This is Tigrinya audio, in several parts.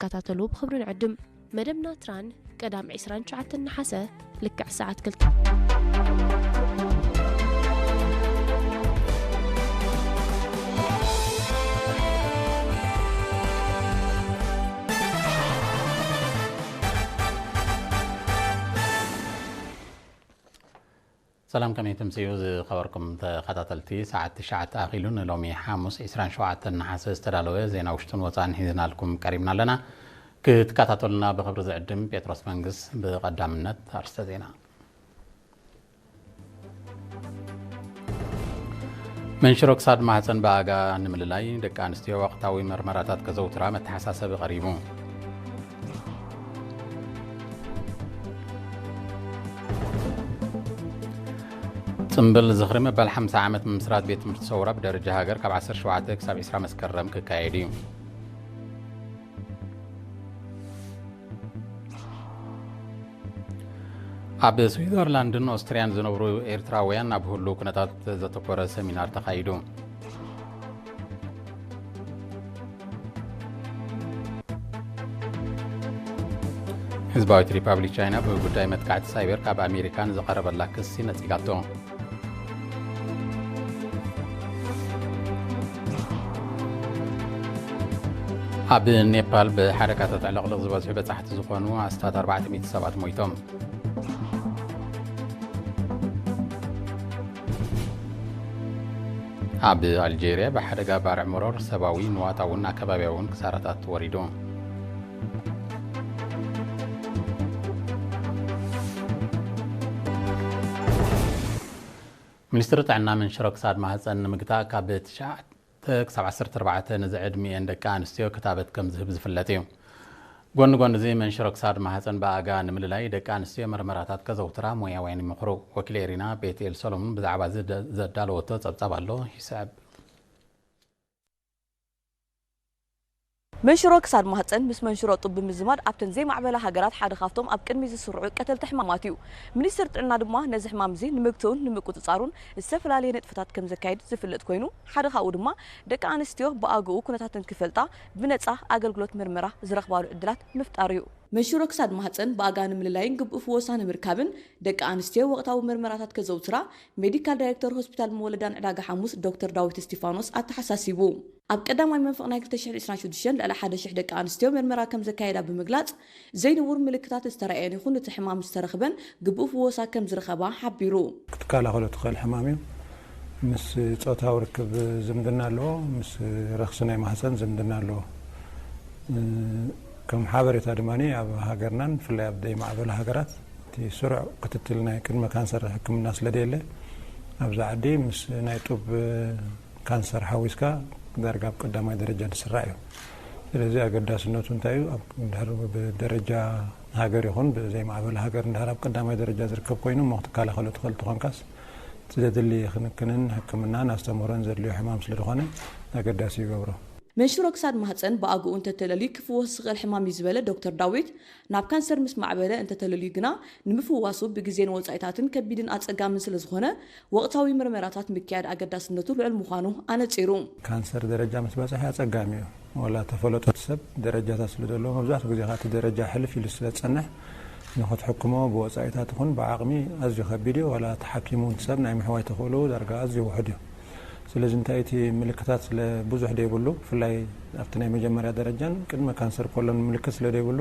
ክትከታተሉ ብኽብሪ ንዕድም። መደብና ትራን ቀዳም ዕስራን ትሽዓተን ነሓሰ ልክዕ ሰዓት ክልተ። ሰላም፣ ከመይ ትምስዩ ዝኸበርኩም ተኸታተልቲ? ሰዓት ትሽዓተ ኣኺሉ ንሎሚ ሓሙስ ዕስራን ሸውዓተን ነሓሰ ዝተዳለወ ዜና ውሽጥን ወጻእን ሒዝናልኩም ቀሪብና ኣለና። ክትከታተሉና ብኽብሪ ዝዕድም ጴጥሮስ መንግስ። ብቐዳምነት ኣርስተ ዜና። መንሽሮ ክሳድ ማህፀን ብኣጋ ንምልላይ ደቂ ኣንስትዮ ወቕታዊ መርመራታት ከዘውትራ መተሓሳሰቢ ቀሪቡ። ጽምብል ዝኽሪ መበል ሓምሳ ዓመት ምምስራት ቤት ትምህርቲ ሰውራ ብደረጃ ሃገር ካብ ዓሰርተ ሸውዓተ ክሳብ ዕስራ መስከረም ክካየድ እዩ። ኣብ ስዊዘርላንድን ኦስትርያን ዝነብሩ ኤርትራውያን ኣብ ህሉው ኩነታት ዘተኮረ ሰሚናር ተኻይዱ። ህዝባዊት ሪፓብሊክ ቻይና ብጉዳይ መጥቃዕቲ ሳይበር ካብ ኣሜሪካ ንዝቐረበላ ክሲ ነጺጋቶ። ኣብ ኔፓል ብሓደጋታት ዕልቕልቕ ዝበዝሑ በጻሕቲ ዝኾኑ ኣስታት ኣርባዕተ ሚእቲ ሰባት ሞይቶም። ኣብ ኣልጄርያ ብሓደጋ ባርዕ መሮር ሰብኣዊ፣ ንዋታውን ኣከባቢያውን ክሳራታት ወሪዱ። ሚኒስትሪ ጥዕና መንሽሮ ክሳድ ማህፀን ንምግታእ ካብ ትሽዓተ ክሳብ ዓሰርተ ኣርባዕተ ንዝዕድሚኤን ደቂ ኣንስትዮ ክታበት ከም ዝህብ ዝፍለጥ እዩ። ጎኒ ጎኒ እዚ መንሽሮ ክሳድ ማህፀን ብኣጋ ንምልላይ ደቂ ኣንስትዮ መርመራታት ከዘውትራ ሞያውያን ይመኽሩ። ወኪል ኤሪና ቤትኤል ሰሎሙን ብዛዕባ እዚ ደ-፣ ዘዳለወቶ ጸብጻብ ኣሎ፣ ይስዕብ። መንሽሮ ክሳድ ማህፀን ምስ መንሽሮ ጡብ ብምዝማድ ኣብተን ዘይማዕበላ ሃገራት ሓደ ካብቶም ኣብ ቅድሚ ዝስርዑ ቀተልቲ ሕማማት እዩ። ሚኒስትር ጥዕና ድማ ነዚ ሕማም እዚ ንምግትኡን ንምቁፅፃሩን ዝተፈላለየ ንጥፈታት ከም ዘካይድ ዝፍለጥ ኮይኑ፣ ሓደ ካብኡ ድማ ደቂ ኣንስትዮ ብኣግኡ ኩነታተን ክፈልጣ ብነፃ ኣገልግሎት ምርመራ ዝረኽባሉ ዕድላት ምፍጣር እዩ። መንሽሮ ክሳድ ማህፀን ብኣጋ ንምልላይን ግቡእ ፍወሳ ንምርካብን ደቂ ኣንስትዮ ወቕታዊ ምርመራታት ከዘውትራ ሜዲካል ዳይሬክተር ሆስፒታል መወለዳን ዕዳጋ ሓሙስ ዶክተር ዳዊት እስቲፋኖስ ኣተሓሳሲቡ። ኣብ ቀዳማይ መንፈቕ ናይ ክልተ ሽሕን ዕስራን ሽዱሽተን ልዕሊ ሓደ ሽሕ ደቂ ኣንስትዮ ምርመራ ከም ዘካየዳ ብምግላጽ፣ ዘይንቡር ምልክታት ዝተራእየን ይኹን እቲ ሕማም ዝተረኽበን ግቡእ ፍወሳ ከም ዝረኸባ ሓቢሩ። ክትከላኸሎ ትኽእል ሕማም እዩ። ምስ ጾታዊ ርክብ ዝምድና ኣለዎ፣ ምስ ረኽሲ ናይ ማህፀን ዝምድና ኣለዎ። እ፣ ከም ሓበሬታ ድማ ኣብ ሃገርናን ብፍላይ ኣብ ዘይማዕበላ ሃገራት እቲ ስሩዕ ክትትል ናይ ቅድመ ካንሰር ሕክምና ስለ ደየለ፣ ኣብዚ ዓዲ ምስ ናይ ጡብ ካንሰር ሓዊስካ ዳርጋ ኣብ ቀዳማይ ደረጃ ዝስራዕ እዩ። ስለዚ ኣገዳስነቱ እንታይ እዩ? ኣብ፣ እንድሕር ብደረጃ ሃገር ይኹን ብዘይማዕበለ ሃገር እንድሕር ኣብ ቀዳማይ ደረጃ ዝርከብ ኮይኑ እሞ ክትከላኸሎ ትኽእል ተኾንካስ፣ እቲ ዘድሊ ክንክንን ሕክምናን ኣስተምህሮን ዘድልዮ ሕማም ስለ ዝኾነ ኣገዳሲ ይገብሮ። መንሽሮ ክሳድ ማህፀን ብኣግኡ እንተተለልዩ ክፍወስ ዝኽእል ሕማም እዩ ዝበለ ዶክተር ዳዊት፣ ናብ ካንሰር ምስ ማዕበለ እንተተለልዩ ግና ንምፍዋሱ ብግዜን ወፃኢታትን ከቢድን ኣፀጋምን ስለ ዝኾነ ወቕታዊ ምርመራታት ምክያድ ኣገዳስነቱ ልዑል ምዃኑ ኣነፂሩ። ካንሰር ደረጃ ምስ በፅሐ ኣፀጋሚ እዩ። ዋላ ተፈለጦ እቲ ሰብ ደረጃታት ስለ ዘለዎ መብዛሕትኡ ግዜ ከዓ እቲ ደረጃ ሕልፍ ኢሉ ስለ ዝፀንሕ ንክትሕክሞ ብወፃኢታት ይኹን ብዓቕሚ ኣዝዩ ከቢድ እዩ። ዋላ ተሓኪሙ እቲ ሰብ ናይ ምሕዋይ ተኽእሎ ዳርጋ ኣዝዩ ውሑድ እዩ። ስለዚ እንታይ እቲ ምልክታት ስለ ብዙሕ ደይብሉ፣ ብፍላይ ኣብቲ ናይ መጀመርያ ደረጃን ቅድመ ካንሰር ከሎን ምልክት ስለ ደይብሉ፣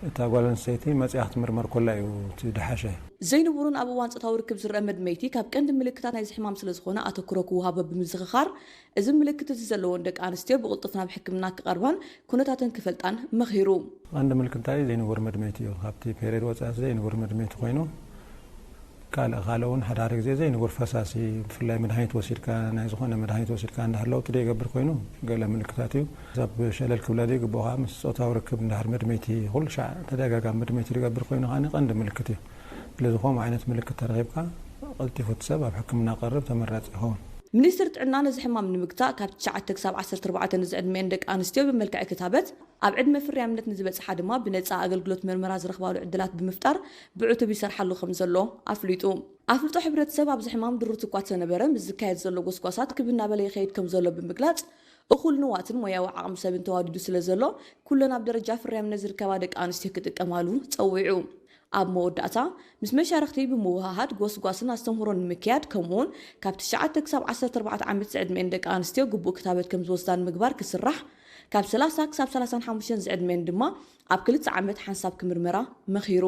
እታ ጓል ኣንስተይቲ መጺኣ ክትምርመር ከላ እዩ እቲ ድሓሸ። ዘይንቡርን ኣብ እዋን ጾታዊ ርክብ ዝረአ መድመይቲ ካብ ቀንዲ ምልክታት ናይዚ ሕማም ስለ ዝኾነ ኣተኩሮ ክወሃቦ ብምዝኽኻር፣ እዚ ምልክት እዚ ዘለወን ደቂ ኣንስትዮ ብቕልጡፍ ናብ ሕክምና ክቐርባን ኩነታተን ክፈልጣን መኺሩ። ቀንዲ ምልክት እንታይ እዩ? ዘይንቡር መድመይቲ እዩ። ካብቲ ፔሪየድ ወጻኢ ዘይንቡር መድመይቲ ኮይኑ፣ ካልእ ካልእ እውን ሓደ ሓደ ግዜ ዘይንቡር ፈሳሲ፣ ብፍላይ መድሃኒት ወሲድካ፣ ናይ ዝኾነ መድሃኒት ወሲድካ እንድሕር ለውጢ ዘይገብር ኮይኑ፣ ገለ ምልክታት እዩ። ሰብ ሸለል ክብላ ዘይግብኦ ከዓ ምስ ጾታዊ ርክብ እንድሕር መድመይቲ፣ ኩሉ ሻዕ ተደጋጋሚ መድመይቲ ዝገብር ኮይኑ ከዓ ቀንዲ ምልክት እዩ። ስለዚ ከምኡ ዓይነት ምልክት ተረኺብካ፣ ቀልጢፉ እቲ ሰብ ኣብ ሕክምና ክቐርብ ተመራጺ ይኸውን። ሚኒስትሪ ጥዕና ነዚ ሕማም ንምግታእ ካብ ትሽዓተ ክሳብ ዓሰርተ ኣርባዕተ ንዝዕድመኤን ደቂ ኣንስትዮ ብመልክዕ ክታበት፣ ኣብ ዕድመ ፍርያምነት ንዝበጽሓ ድማ ብነጻ ኣገልግሎት መርመራ ዝረኽባሉ ዕድላት ብምፍጣር ብዕቱብ ይሰርሓሉ ከም ዘሎ ኣፍሊጡ። ኣፍልጦ ሕብረተሰብ ኣብዚ ሕማም ድሩት እኳ ተነበረ፣ ምስ ዝካየድ ዘሎ ጎስጓሳት ክብ እናበለ ይኸይድ ከም ዘሎ ብምግላጽ፣ እኹል ንዋትን ሞያዊ ዓቕሚ ሰብን ተዋዲዱ ስለ ዘሎ፣ ኩለን ኣብ ደረጃ ፍርያምነት ዝርከባ ደቂ ኣንስትዮ ክጥቀማሉ ጸዊዑ። ኣብ መወዳእታ፣ ምስ መሻርኽቲ ብምውህሃድ ጎስጓስን ኣስተምህሮን ንምክያድ፣ ከምኡውን ካብ ትሽዓተ ክሳብ ዓሰርተ ኣርባዕተ ዓመት ዝዕድመኤን ደቂ ኣንስትዮ ግቡእ ክታበት ከም ዝወስዳ ንምግባር ክስራሕ፣ ካብ ሰላሳ ክሳብ ሰላሳን ሓሙሽተን ዝዕድመኤን ድማ ኣብ ክልተ ዓመት ሓንሳብ ክምርመራ መኺሩ።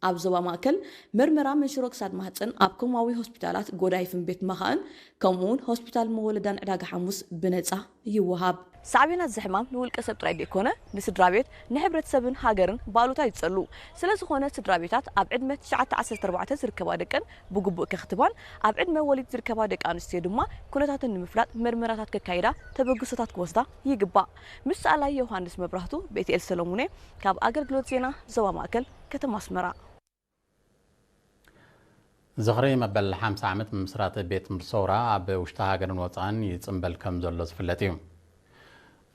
ኣብ ዞባ ማእከል፣ መርመራ መንሽሮ ክሳድ ማህጸን ኣብ ኮማዊ ሆስፒታላት ጎዳይፍን ቤት መኻእን፣ ከምኡውን ሆስፒታል መወለዳን ዕዳጋ ሓሙስ ብነጻ ይወሃብ። ሳዕቤናት እዚ ሕማም ንውልቀ ሰብ ጥራይ ዘይኮነ፣ ንስድራ ቤት፣ ንሕብረተሰብን ሃገርን ባሉታ እዩ ዝጸሉ። ስለ ዝኾነ፣ ስድራ ቤታት ኣብ ዕድመ ትሽዓተ ዓሰርተ ኣርባዕተ ዝርከባ ደቀን ብግቡእ ከኽትባን፣ ኣብ ዕድመ ወሊድ ዝርከባ ደቂ ኣንስትዮ ድማ ኩነታተን ንምፍላጥ መርመራታት ከካይዳ፣ ተበግሶታት ክወስዳ ይግባእ። ምስ ሰኣላይ ዮሃንስ መብራህቱ፣ ቤትኤል ሰለሙኔ፣ ካብ ኣገልግሎት ዜና ዞባ ማእከል ከተማ ኣስመራ። ዝኽሪ መበል ሓምሳ ዓመት ምምስራት ቤት ትምህርቲ ሰውራ ኣብ ውሽጢ ሃገርን ወፃእን ይፅምበል ከም ዘሎ ዝፍለጥ እዩ።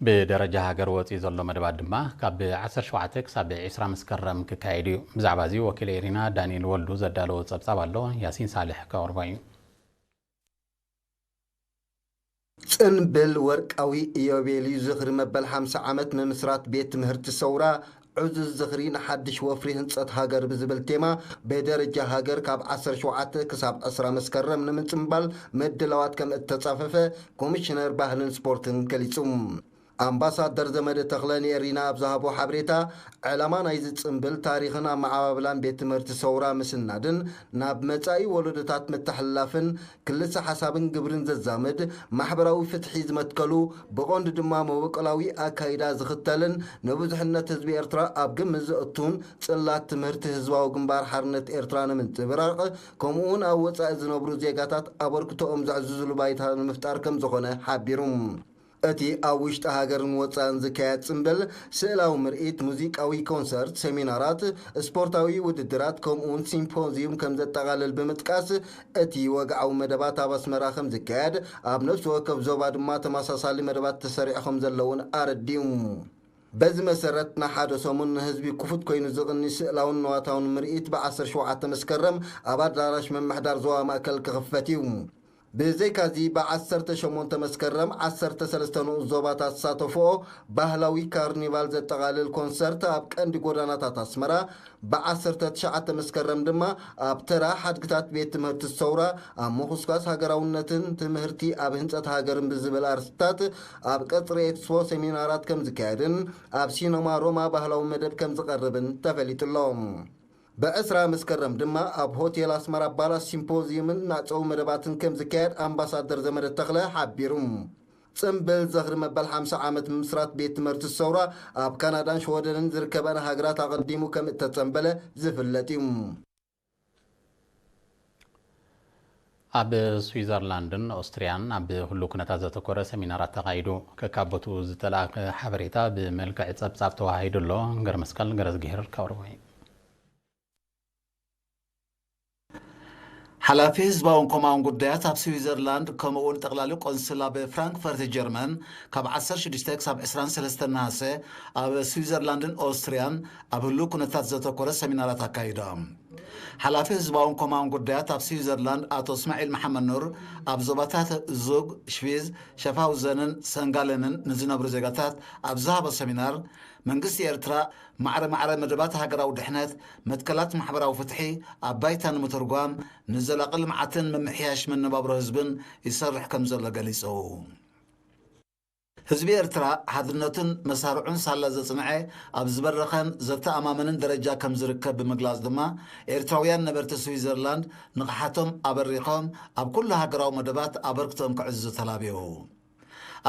ብደረጃ ሃገር ወፂኡ ዘሎ መደባት ድማ ካብ ዓሰርተ ሸውዓተ ክሳብ ዕስራ መስከረም ክካየድ እዩ። ብዛዕባ እዚ ወኪል ኤሪና ዳንኤል ወልዱ ዘዳለዎ ፀብፃብ ኣሎ፣ ያሲን ሳልሕ ከቕርቦ እዩ። ጽንብል ወርቃዊ ኢዮቤልዩ ዝኽሪ መበል ሓምሳ ዓመት ምምስራት ቤት ትምህርቲ ሰውራ ዕዙዝ ዝኽሪ ንሓድሽ ወፍሪ ህንጸት ሃገር ብዝብል ቴማ ብደረጃ ሃገር ካብ ዓሰርተ ሸውዓተ ክሳብ ዕስራ መስከረም ንምጽንባል ምድላዋት ከም እተጻፈፈ ኮሚሽነር ባህልን ስፖርትን ገሊጹ። ኣምባሳደር ዘመደ ተኽለ ንኤሪና ኣብ ዝሃቦ ሓበሬታ፣ ዕላማ ናይዚ ጽንብል ታሪኽን ኣመዓባብላን ቤት ትምህርቲ ሰውራ ምስናድን ናብ መጻኢ ወለዶታት ምትሕልላፍን ክልሰ ሓሳብን ግብርን ዘዛምድ፣ ማሕበራዊ ፍትሒ ዝመትከሉ፣ ብቐንዱ ድማ መበቆላዊ ኣካይዳ ዝኽተልን ንብዙሕነት ህዝቢ ኤርትራ ኣብ ግምት ዘእቱን ጽላት ትምህርቲ ህዝባዊ ግንባር ሓርነት ኤርትራ ንምንጽብራቕ፣ ከምኡውን ኣብ ወጻኢ ዝነብሩ ዜጋታት ኣበርክቶኦም ዘዕዝዙሉ ባይታ ንምፍጣር ከም ዝኾነ ሓቢሩ። እቲ ኣብ ውሽጢ ሃገርን ወጻእን ዝካየድ ጽምብል፣ ስእላዊ ምርኢት፣ ሙዚቃዊ ኮንሰርት፣ ሰሚናራት፣ ስፖርታዊ ውድድራት ከምኡውን ሲምፖዝዩም ከም ዘጠቓልል ብምጥቃስ፣ እቲ ወግዓዊ መደባት ኣብ ኣስመራ ከም ዝካየድ፣ ኣብ ነፍሲ ወከፍ ዞባ ድማ ተመሳሳሊ መደባት ተሰሪዑ ከም ዘለውን ኣረዲኡ። በዚ መሰረት ንሓደ ሰሙን ንህዝቢ ክፉት ኮይኑ ዝቕኒ ስእላውን ንዋታውን ምርኢት ብ ዓሰርተ ሸውዓተ መስከረም ኣብ ኣዳራሽ ምምሕዳር ዞባ ማእከል ክኽፈት እዩ። ብዘይካዚ ብ ዓሰርተ ሸሞንተ መስከረም ዓሰርተ ሰለስተ ንኡስ ዞባታት ዝሳተፍኦ ባህላዊ ካርኒቫል ዘጠቓልል ኮንሰርት ኣብ ቀንዲ ጎዳናታት ኣስመራ፣ ብ ዓሰርተ ትሽዓተ መስከረም ድማ ኣብ ተራ ሓድግታት ቤት ትምህርቲ ሰውራ ኣብ ምኹስኳስ ሃገራውነትን ትምህርቲ ኣብ ህንጸት ሃገርን ብዝብል ኣርእስትታት ኣብ ቀጽሪ ኤክስፖ ሰሚናራት ከም ዝካየድን ኣብ ሲነማ ሮማ ባህላዊ መደብ ከም ዝቐርብን ተፈሊጡ ኣሎ። ብዕስራ መስከረም ድማ ኣብ ሆቴል ኣስመራ ባላስ ሲምፖዝዩምን መዕጸዊ መደባትን ከም ዝካየድ ኣምባሳደር ዘመደ ተኽለ ሓቢሩ። ጽምብል ዝኽሪ መበል ሓምሳ ዓመት ምምስራት ቤት ትምህርቲ ሰውራ ኣብ ካናዳን ሽወደንን ዝርከበን ሃገራት ኣቐዲሙ ከም እተጸንበለ ዝፍለጥ እዩ። ኣብ ስዊዘርላንድን ኦስትርያን ኣብ ህሉ ኩነታት ዘተኮረ ሰሚናራት ተኻይዱ። ከካብ ቦትኡ ዝተላእከ ሓበሬታ ብመልክዕ ጸብጻብ ተዋሃሂዱ ኣሎ። ገረመስቀል ገረዝግሄር ከቕርቦ እዩ። ሓላፊ ህዝባውን ኮማውን ጉዳያት ኣብ ስዊዘርላንድ ከምኡ እውን ጠቕላሊ ቆንስል ኣብ ፍራንክፈርት ጀርመን ካብ ዓሰርተ ሽዱሽተ ክሳብ ዕስራን ሰለስተን ነሃሰ ኣብ ስዊዘርላንድን ኦስትርያን ኣብ ህሉ ኩነታት ዘተኮረ ሰሚናራት ኣካይዶም። ሓላፊ ህዝባውን ኮማውን ጉዳያት ኣብ ስዊዘርላንድ ኣቶ እስማዒል መሓመድ ኑር ኣብ ዞባታት ዙግ፣ ሽቪዝ፣ ሸፋውዘንን ሰንጋለንን ንዝነብሩ ዜጋታት ኣብ ዝሃቦ ሰሚናር መንግስቲ ኤርትራ ማዕረ ማዕረ መደባት ሃገራዊ ድሕነት፣ መትከላት ማሕበራዊ ፍትሒ ኣብ ባይታ ንምትርጓም ንዘላቒ ልምዓትን ምምሕያሽ መነባብሮ ህዝብን ይሰርሕ ከም ዘሎ ገሊጹ። ህዝቢ ኤርትራ ሓድነቱን መሳርዑን ሳላ ዘጽንዐ ኣብ ዝበረኸን ዘተኣማምንን ደረጃ ከም ዝርከብ ብምግላጽ ድማ ኤርትራውያን ነበርቲ ስዊዘርላንድ ንቕሓቶም ኣበሪኾም ኣብ ኩሉ ሃገራዊ መደባት ኣበርክቶኦም ከዕዝዙ ተላብዩ።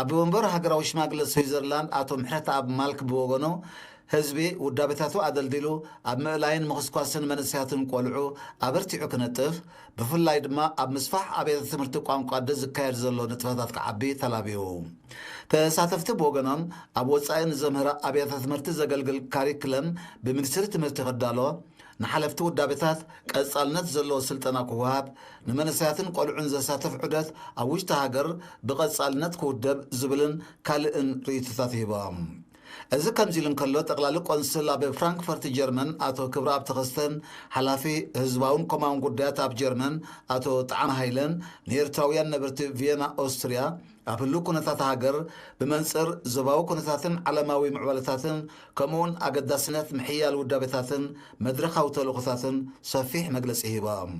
ኣቦ መንበር ሃገራዊ ሽማግለ ስዊዘርላንድ ኣቶ ምሕረተኣብ ማልክ ብወገኑ ህዝቢ ውዳቤታቱ ኣደልዲሉ ኣብ ምእላይን ምኽስኳስን መንእሰያትን ቆልዑ ኣበርቲዑ ክነጥፍ ብፍላይ ድማ ኣብ ምስፋሕ ኣብያተ ትምህርቲ ቋንቋ ኣደ ዝካየድ ዘሎ ንጥፈታት ክዓቢ ተላብዩ። ተሳተፍቲ ብወገኖም ኣብ ወጻኢ ንዘምህራ ኣብያተ ትምህርቲ ዘገልግል ካሪክለም ብሚኒስትሪ ትምህርቲ ክዳሎ፣ ንሓለፍቲ ውዳቤታት ቀጻልነት ዘለዎ ስልጠና ክወሃብ፣ ንመንእሰያትን ቆልዑን ዘሳተፍ ዑደት ኣብ ውሽጢ ሃገር ብቐጻልነት ክውደብ ዝብልን ካልእን ርእይቶታት ሂቦም። እዚ ከምዚ ኢሉ እንከሎ፣ ጠቕላሊ ቆንስል ኣብ ፍራንክፈርት ጀርመን ኣቶ ክብረኣብ ተኸስተን ሓላፊ ህዝባውን ኮማውን ጉዳያት ኣብ ጀርመን ኣቶ ጣዕመ ሃይለን ንኤርትራውያን ነበርቲ ቪየና ኦስትርያ ኣብ ህሉው ኩነታት ሃገር፣ ብመንጽር ዞባዊ ኩነታትን ዓለማዊ ምዕባለታትን፣ ከምኡውን ኣገዳስነት ምሕያል ውዳቤታትን መድረኻዊ ተልእኾታትን ሰፊሕ መግለጺ ሂቦም።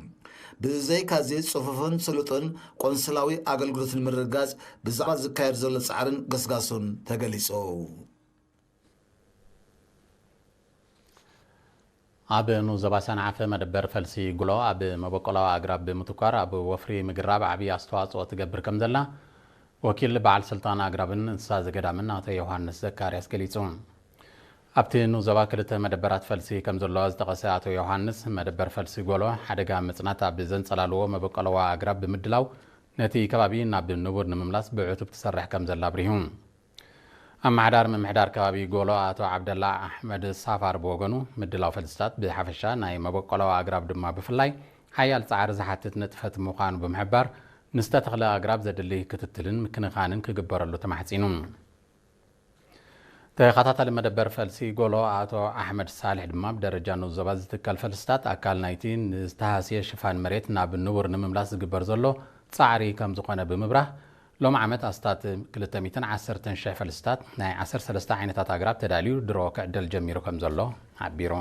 ብዘይካዚ፣ ጽፉፍን ስሉጥን ቆንስላዊ ኣገልግሎት ንምርግጋጽ ብዛዕባ ዝካየድ ዘሎ ጻዕርን ገስጋሱን ተገሊጹ። ኣብ ንኡስ ዞባ ሰንዓፈ መደበር ፈልሲ ጉሎ ኣብ መበቆላዊ ኣግራብ ብምትኳር ኣብ ወፍሪ ምግራብ ዓብዪ ኣስተዋፅኦ ትገብር ከም ዘላ ወኪል በዓል ስልጣን ኣግራብን እንስሳ ዘገዳምን ኣቶ ዮሃንስ ዘካርያስ ገሊፁ። ኣብቲ ንኡስ ዞባ ክልተ መደበራት ፈልሲ ከም ዘለዋ ዝጠቐሰ ኣቶ ዮሃንስ፣ መደበር ፈልሲ ጎሎ ሓደጋ ምፅናት ኣብ ዘንፀላልዎ መበቆላዊ ኣግራብ ብምድላው ነቲ ከባቢ ናብ ንቡር ንምምላስ ብዕቱብ ትሰርሕ ከም ዘላ ኣብሪሁ። ኣመሓዳሪ ምምሕዳር ከባቢ ጎሎ ኣቶ ዓብደላ ኣሕመድ ሳፋር ብወገኑ፣ ምድላው ፈልስታት ብሓፈሻ ናይ መበቆላዊ ኣግራብ ድማ ብፍላይ ሓያል ጻዕሪ ዝሓትት ንጥፈት ምዃኑ ብምሕባር፣ ንዝተተኽለ ኣግራብ ዘድሊ ክትትልን ምክንኻንን ክግበረሉ ተማሕጺኑ። ተኸታታሊ መደበር ፈልሲ ጎሎ ኣቶ ኣሕመድ ሳልሕ ድማ፣ ብደረጃ ንኡስ ዞባ ዝትከል ፈልስታት ኣካል ናይቲ ንዝተሃስየ ሽፋን መሬት ናብ ንቡር ንምምላስ ዝግበር ዘሎ ጻዕሪ ከም ዝኾነ ብምብራህ፣ ሎም ዓመት ኣስታት ክልተ ሚእትን ዓሰርተን ሽሕ ፈልስታት ናይ ዓሰርተ ሰለስተ ዓይነታት ኣግራብ ተዳልዩ ድሮ ክዕደል ጀሚሩ ከም ዘሎ ሓቢሩ።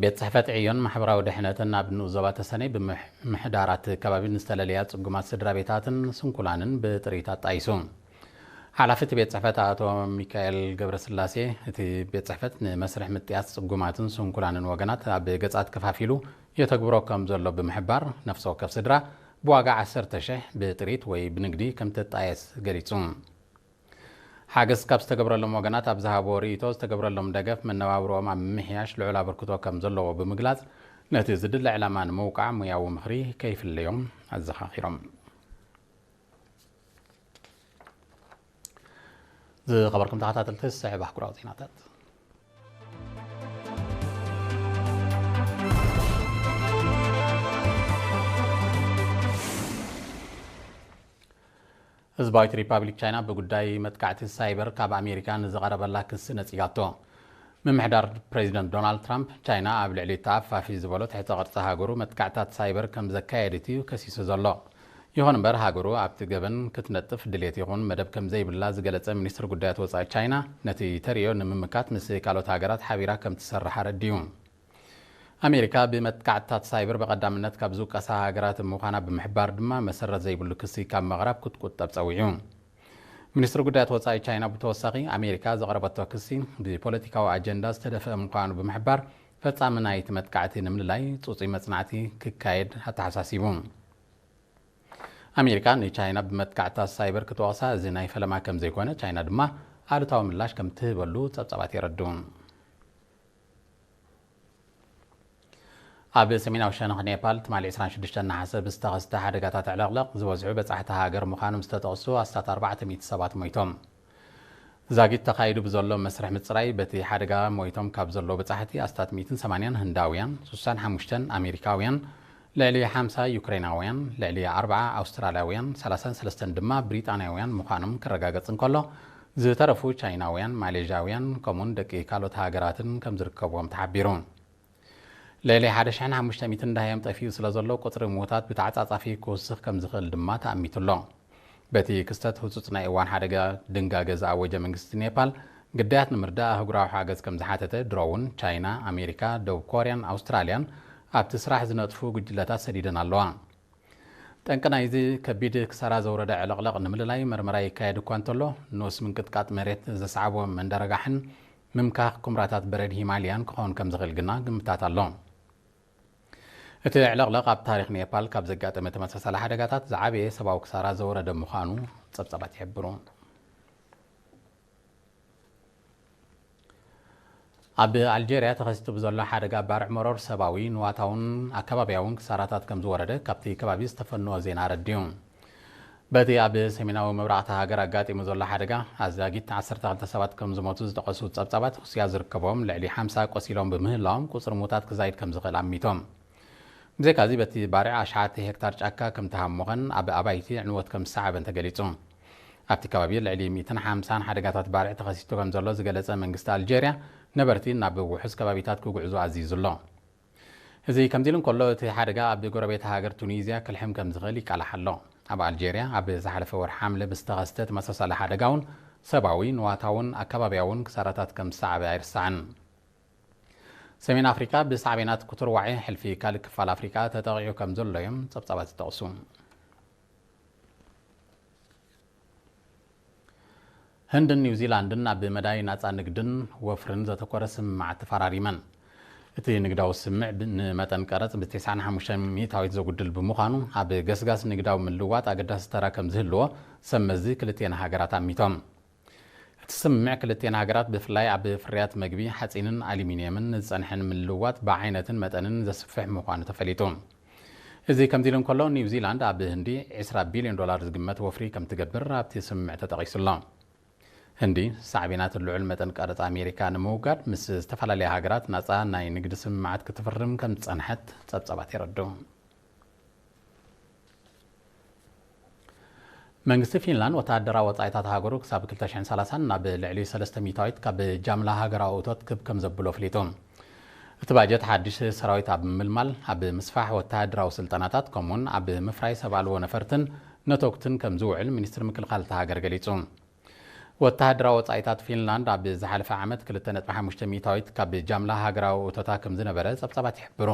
ቤት ጽሕፈት ዕዮን ማሕበራዊ ድሕነትን ኣብ ንኡስ ዞባ ተሰነይ ብምምሕዳራት ከባቢ ንዝተለለያ ጽጉማት ስድራ ቤታትን ስንኩላንን ብጥሪት ኣጣይሱ። ሓላፊ እቲ ቤት ጽሕፈት ኣቶ ሚካኤል ገብረስላሴ፣ እቲ ቤት ጽሕፈት ንመስርሕ ምጥያስ ጽጉማትን ስንኩላንን ወገናት ኣብ ገጻት ከፋፊሉ የተግብሮ ከም ዘሎ ብምሕባር፣ ነፍሲ ወከፍ ስድራ ብዋጋ ዓሰርተ ሽሕ ብጥሪት ወይ ብንግዲ ከም ትጣየስ ገሊጹ። ሓገዝ ካብ ዝተገብረሎም ወገናት ኣብ ዝሃብዎ ርእይቶ፣ ዝተገብረሎም ደገፍ መነባብሮኦም ኣብ ምምሕያሽ ልዑል ኣበርክቶ ከም ዘለዎ ብምግላጽ፣ ነቲ ዝድለ ዕላማ ንምውቃዕ ሙያዊ ምኽሪ ከይፍለዮም ኣዘኻኺሮም። ዝኸበርኩም ተኸታተልቲ፣ ዝስዕብ ኣህጉራዊ ዜናታት። ህዝባዊት ሪፓብሊክ ቻይና ብጉዳይ መጥቃዕቲ ሳይበር ካብ ኣሜሪካ ንዝቐረበላ ክሲ ነጺጋቶ። ምምሕዳር ፕሬዚደንት ዶናልድ ትራምፕ፣ ቻይና ኣብ ልዕሊ ተኣፋፊ ዝበሎ ትሕተ ቅርጺ ሃገሩ መጥቃዕታት ሳይበር ከም ዘካየደት እዩ ከሲሱ ዘሎ። ይኹን እምበር፣ ሃገሩ ኣብቲ ገበን ክትነጥፍ ድሌት ይኹን መደብ ከም ዘይብላ ዝገለጸ ሚኒስትሪ ጉዳያት ወጻኢ ቻይና፣ ነቲ ተርእዮ ንምምካት ምስ ካልኦት ሃገራት ሓቢራ ከም ትሰርሕ ኣረዲኡ። ኣሜሪካ ብመጥቃዕትታት ሳይበር ብቐዳምነት ካብ ዝውቀሳ ሃገራት ምዃና ብምሕባር ድማ፣ መሰረት ዘይብሉ ክሲ ካብ ምቕራብ ክትቁጠብ ጸዊዑ። ሚኒስትሪ ጉዳያት ወጻኢ ቻይና ብተወሳኺ፣ ኣሜሪካ ዘቕረበቶ ክሲ ብፖለቲካዊ ኣጀንዳ ዝተደፍአ ምዃኑ ብምሕባር፣ ፈጻሚ ናይቲ መጥቃዕቲ ንምልላይ ጽጹይ መጽናዕቲ ክካየድ ኣተሓሳሲቡ። ኣሜሪካ ንቻይና ብመጥቃዕትታት ሳይበር ክትወቕሳ፣ እዚ ናይ ፈለማ ከም ዘይኮነ፣ ቻይና ድማ ኣሉታዊ ምላሽ ከም ትህበሉ ጸብጻባት የረድኡ። ኣብ ሰሜናዊ ሸነኽ ኔፓል፣ ትማሊ ዕስራን ሽዱሽተን ነሓሰ ብዝተኸስተ ሓደጋታት ዕለቕለቕ ዝበዝሑ በጻሕቲ ሃገር ምዃኖም ዝተጠቕሱ ኣስታት ኣርባዕተ ሚእቲ ሰባት ሞይቶም። ዛጊት ተኻይዱ ብዘሎ መስርሕ ምጽራይ፣ በቲ ሓደጋ ሞይቶም ካብ ዘለዉ በጻሕቲ ኣስታት ሚእትን ሰማንያን ህንዳውያን፣ ስሳን ሓሙሽተን ኣሜሪካውያን፣ ልዕሊ ሓምሳ ዩክሬናውያን፣ ልዕሊ ኣርብዓ ኣውስትራልያውያን፣ ሰላሳን ሰለስተን ድማ ብሪጣንያውያን ምዃኖም ክረጋገጽ እንከሎ፣ ዝተረፉ ቻይናውያን፣ ማሌዥያውያን፣ ከምኡውን ደቂ ካልኦት ሃገራትን ከም ዝርከብዎም ተሓቢሩ። ልዕሊ ሓደ ሽሕን ሓሙሽተ ሚእትን ደሃዮም ጠፊኡ ስለ ዘሎ፣ ቁጽሪ ምዉታት ብተዓጻጻፊ ክውስኽ ከም ዝኽእል ድማ ተኣሚቱ ኣሎ። በቲ ክስተት ህጹጽ ናይ እዋን ሓደጋ ድንጋገ ዝኣወጀ መንግስቲ ኔፓል፣ ግዳያት ንምርዳእ ኣህጉራዊ ሓገዝ ከም ዝሓተተ፣ ድሮ እውን ቻይና፣ ኣሜሪካ፣ ደቡብ ኮርያን ኣውስትራልያን ኣብቲ ስራሕ ዝነጥፉ ጉጅለታት ሰዲደን ኣለዋ። ጠንቂ ናይዚ ከቢድ ክሳራ ዘውረደ ዕልቕልቕ ንምልላይ መርመራ ይካየድ እኳ እንተሎ፣ ንኡስ ምንቅጥቃጥ መሬት ዘስዓቦ መንደረጋሕን ምምካኽ ኩምራታት በረድ ሂማልያን ክኸውን ከም ዝኽእል ግና ግምታት ኣሎ። እቲ ዕልቕልቕ ኣብ ታሪኽ ኔፓል ካብ ዘጋጠመ ተመሳሳሊ ሓደጋታት ዝዓበየ ሰብኣዊ ክሳራ ዘውረደ ምዃኑ ጸብጻባት ይሕብሩ። ኣብ ኣልጀርያ ተኸሲቱ ብዘሎ ሓደጋ ባርዕ መሮር ሰብኣዊ፣ ንዋታውን ኣከባቢያውን ክሳራታት ከም ዝወረደ ካብቲ ከባቢ ዝተፈነወ ዜና ኣረዲኡ። በቲ ኣብ ሰሜናዊ ምብራቕ እታ ሃገር ኣጋጢሙ ዘሎ ሓደጋ፣ ኣዛጊት ዓሰርተ ክልተ ሰባት ከም ዝሞቱ ዝጠቐሱ ጸብጻባት፣ ሩስያ ዝርከቦም ልዕሊ ሓምሳ ቆሲሎም ብምህላዎም፣ ቁጽሪ ምዉታት ክዛይድ ከም ዝኽእል ኣሚቶም። ብዘይካዚ፣ በቲ ባርዕ ኣሽሓት ሄክታር ጫካ ከም ተሃሞኸን ኣብ ኣባይቲ ዕንወት ከም ዝሰዓበን ተገሊጹ። ኣብቲ ከባቢ ልዕሊ ሚእትን ሓምሳን ሓደጋታት ባርዕ ተኸሲቱ ከም ዘሎ ዝገለጸ መንግስቲ ኣልጀርያ፣ ነበርቲ ናብ ውሑስ ከባቢታት ክጉዕዙ ኣዚዙ ኣሎ። እዚ ከምዚ ኢሉ እንከሎ፣ እቲ ሓደጋ ኣብ ጎረቤት ሃገር ቱኒዝያ ክልሕም ከም ዝኽእል ይቃላሕ ኣሎ። ኣብ ኣልጀርያ ኣብ ዝሓለፈ ወርሒ ሓምለ ብዝተኸስተ ተመሳሳሊ ሓደጋ እውን ሰብኣዊ፣ ንዋታውን ኣከባብያውን ክሳራታት ከም ዝሰዓበ ኣይርሳዕን። ሰሜን ኣፍሪቃ ብሳዕቤናት ክቱር ዋዒ ሕልፊ ካልእ ክፋል ኣፍሪቃ ተጠቒዑ ከም ዘሎ እዮም ጸብጻባት ዝጠቕሱ። ህንድን ኒውዚላንድን ኣብ መዳይ ናጻ ንግድን ወፍርን ዘተኮረ ስምምዓት ተፈራሪመን። እቲ ንግዳዊ ስምምዕ ብ-፣ ንመጠን ቀረጽ ብ-95 ሚእታዊት ዘጉድል ብምዃኑ፣ ኣብ ገስጋስ ንግዳዊ ምልውዋጥ ኣገዳሲ ተራ ከም ዝህልዎ ሰብ መዚ ክልቲኤን ሃገራት ኣሚቶም። እቲ ስምምዕ ክልቲኤን ሃገራት ብፍላይ ኣብ ፍርያት መግቢ፣ ሓጺንን ኣሉሚንየምን ንዝጸንሐን ምልውዋጥ ብዓይነትን መጠንን ዘስፍሕ ምዃኑ ተፈሊጡ። እዚ ከምዚ ኢሉ እንከሎ፣ ኒውዚላንድ ኣብ ህንዲ ዕስራ ቢልዮን ዶላር ዝግመት ወፍሪ ከም ትገብር ኣብቲ ስምምዕ ተጠቒሱ ኣሎ። ህንዲ ሳዕቤናት ልዑል መጠን ቀረጽ ኣሜሪካ ንምውጋድ ምስ ዝተፈላለያ ሃገራት ናጻ ናይ ንግዲ ስምምዓት ክትፍርም ከም ዝጸንሐት ጸብጻባት የረድኡ። መንግስቲ ፊንላንድ ወተሃደራዊ ወጻኢታት ሃገሩ ክሳብ ክልተ ሽሕን ሰላሳን ናብ ልዕሊ ሰለስተ ሚእታዊት ካብ ጃምላ ሃገራዊ እቶት ክብ ከም ዘብሎ ኣፍሊጡ። እቲ ባጀት ሓድሽ ሰራዊት ኣብ ምምልማል፣ ኣብ ምስፋሕ ወተሃደራዊ ስልጠናታት፣ ከምኡውን ኣብ ምፍራይ ሰብ ኣልቦ ነፈርትን ነቶግትን ከም ዝውዕል ሚኒስትሪ ምክልኻል እታ ሃገር ገሊጹ። ወተሃደራዊ ወጻኢታት ፊንላንድ ኣብ ዝሓለፈ ዓመት ክልተ ነጥቢ ሓሙሽተ ሚእታዊት ካብ ጃምላ ሃገራዊ እቶታ ከም ዝነበረ ጸብጻባት ይሕብሩ።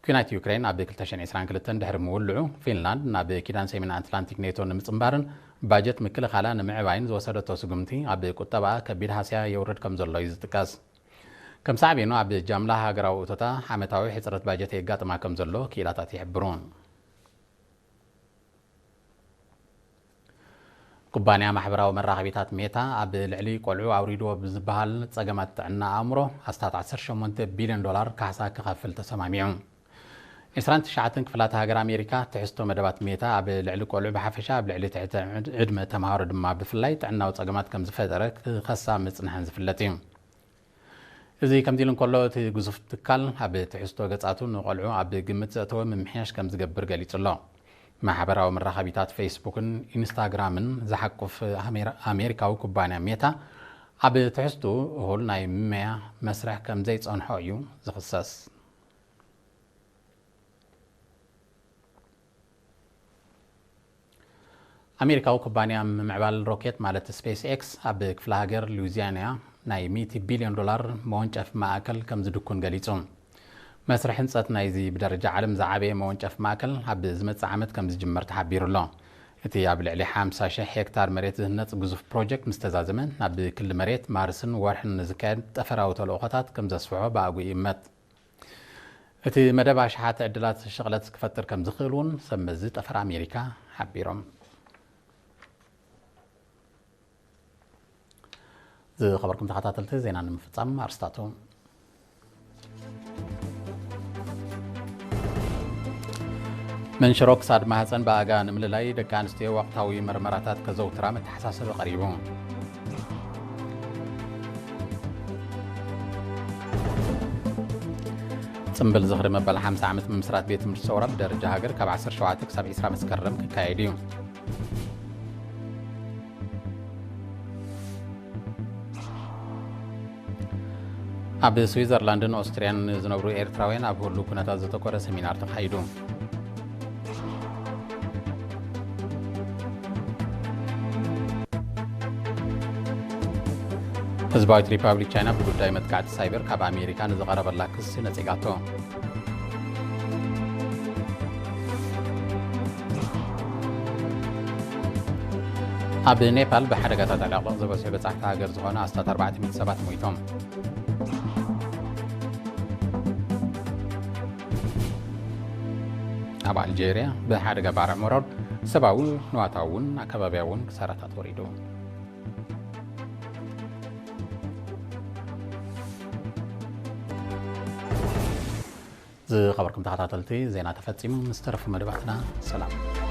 ኲናት ዩክሬን ኣብ ክልተ ሽሕን ዕስራን ክልተን ድሕሪ ምውልዑ፣ ፊንላንድ ናብ ኪዳን ሰሜን ኣትላንቲክ ኔቶ ንምጽንባርን ባጀት ምክልኻላ ንምዕባይን ዝወሰደቶ ስጉምቲ ኣብ ቁጠባኣ ከቢድ ሃስያ የውርድ ከም ዘሎ እዩ ዝጥቀስ። ከም ሳዕቤኑ ኣብ ጃምላ ሃገራዊ እቶታ ዓመታዊ ሕጽረት ባጀት የጋጥማ ከም ዘሎ ክኢላታት ይሕብሩ። ኩባንያ ማሕበራዊ መራኸቢታት ሜታ ኣብ ልዕሊ ቆልዑ ኣውሪድዎ ብዝበሃል ጸገማት ጥዕና ኣእምሮ ኣስታት ዓሰርተ ሸሞንተ ቢልዮን ዶላር ካሕሳ ክኸፍል ተሰማሚዑ። ዕስራን ትሽዓተን ክፍላተ ሃገር ኣሜሪካ ትሕዝቶ መደባት ሜታ ኣብ ልዕሊ ቆልዑ ብሓፈሻ ኣብ ልዕሊ ትሕቲ ዕድመ ተምሃሮ ድማ ብፍላይ ጥዕናዊ ጸገማት ከም ዝፈጠረ ክኸሳ ምጽንሐን ዝፍለጥ እዩ። እዚ ከምዚ ኢሉ እንከሎ፣ እቲ ግዙፍ ትካል ኣብ ትሕዝቶ ገጻቱ ንቆልዑ ኣብ ግምት ዘእተወ ምምሕያሽ ከም ዝገብር ገሊጹ ኣሎ። ማሕበራዊ መራኸቢታት ፌስቡክን ኢንስታግራምን ዝሓቁፍ ኣሜር-፣ ኣሜሪካዊ ኩባንያ ሜታ ኣብ ትሕዝቱ እኹል ናይ ምምያ መስርሕ ከም ዘይጸንሖ እዩ ዝኽሰስ። ኣሜሪካዊ ኩባንያ ምምዕባል ሮኬት ማለት ስፔስ ኤክስ ኣብ ክፍለ ሃገር ሉዊዚያና ናይ ሚእቲ ቢልዮን ዶላር መወንጨፊ ማእከል ከም ዝድኩን ገሊጹ። መስርሕ ህንጸት ናይዚ ብደረጃ ዓለም ዝዓበየ መወንጨፊ ማእከል ኣብ ዝመጽእ ዓመት ከም ዝጅመር ተሓቢሩ ኣሎ። እቲ ኣብ ልዕሊ ሓምሳ ሽሕ ሄክታር መሬት ዝህነጽ ግዙፍ ፕሮጀክት ምስ ተዛዘመ፣ ናብ ክሊ መሬት፣ ማርስን ወርሕን ንዝካየድ ጠፈራዊ ተልእኾታት ከም ዘስፍሖ ብኣግኡ ይእመት። እቲ መደብ ኣሽሓት ዕድላት ሽቕለት ክፈጥር ከም ዝኽእል እውን ሰብ መዚ ጠፈር ኣሜሪካ ሓቢሮም። ዝኸበርኩም ተኸታተልቲ፣ ዜና ንምፍጻም ኣርስታቱ። መንሽሮ ክሳድ ማህፀን ብኣጋ ንምልላይ ደቂ ኣንስትዮ ወቕታዊ መርመራታት ከዘውትራ መተሓሳሰቢ ቀሪቡ። ጽምብል ዝኽሪ መበል ሓምሳ ዓመት ምምስራት ቤት ትምህርቲ ሰውራ ብደረጃ ሃገር ካብ ዓሰርተ ሸውዓተ ክሳብ ዕስራ መስከረም ክካየድ እዩ። ኣብ ስዊዘርላንድን ኦስትርያን ዝነብሩ ኤርትራውያን ኣብ ህሉ ኩነታት ዘተኮረ ሰሚናር ተኻይዱ። ህዝባዊት ሪፓብሊክ ቻይና ብጉዳይ መጥቃዕቲ ሳይበር ካብ ኣሜሪካ ንዝቐረበላ ክሲ ነጺጋቶ። ኣብ ኔፓል ብሓደጋታት ዕለቕለቕ ዝበዝሑ በጻሕቲ ሃገር ዝኾኑ ኣስታት ኣርባዕተ ሚእቲ ሰባት ሞይቶም። ኣብ ኣልጄርያ ብሓደጋ ባርዕ መሮር ሰብኣዊ፣ ንዋታውን ኣከባብያውን ክሳራታት ወሪዱ። ዝኸበርኩም ተኸታተልቲ፣ ዜና ተፈጺሙ። ምስ ተረፉ መደባትና ሰላም።